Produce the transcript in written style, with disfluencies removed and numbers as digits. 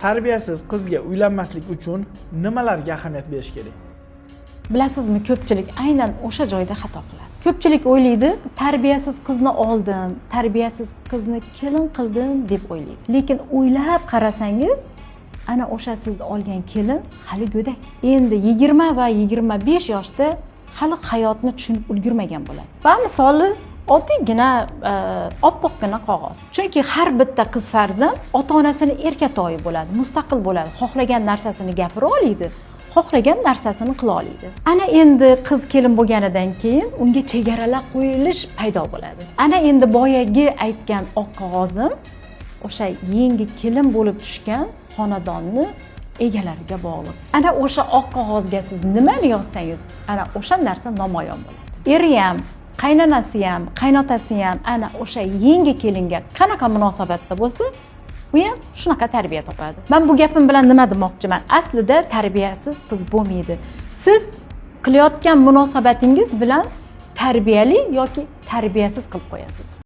Tarbiyasiz qizga uylanmaslik uchun nimalarga ahamiyat berish kerak? Bilasizmi, ko'pchilik aynan o'sha joyda xato qiladi. Ko'pchilik o'ylaydi, tarbiyasiz qizni oldim, tarbiyasiz qizni kelin qildim, deb o'ylaydi. Lekin o'ylab qarasangiz, ana o'sha siz olgan kelin hali go'dak. Endi 20 va 25 yoshda, hali hayotni tushunib ulgurmagan bo'ladi. Va misoli oddiygina oppoqqina qog'oz. Chunki har bitta qiz farzand ota onasini erkatoyi bo'ladi, mustaqil bo'ladi, xohlagan narsasini gapira oladi, xohlagan narsasini qila oladi. Ana endi qiz kelin bo'lganidan keyin unga chegaralar qo'yilish paydo bo'ladi. Ana endi boyagi aytgan oq qog'ozim o'sha yangi kelin bo'lib tushgan xonadonni egalariga bog'liq. Ana o'sha oq qog'ozga siz nimani yozsangiz, ana o'sha narsa namoyon bo'ladi. Eri ham, qaynonasi ham, qaynotasi ham ana o'sha yangi kelinga qanaqa munosabatda bo'lsa, u ham shunaqa tarbiya topadi. Man bu gapim bilan nima demoqchiman? Aslida tarbiyasiz qiz bo'lmaydi. Siz qilayotgan munosabatingiz bilan tarbiyali yoki tarbiyasiz qilib qo'yasiz.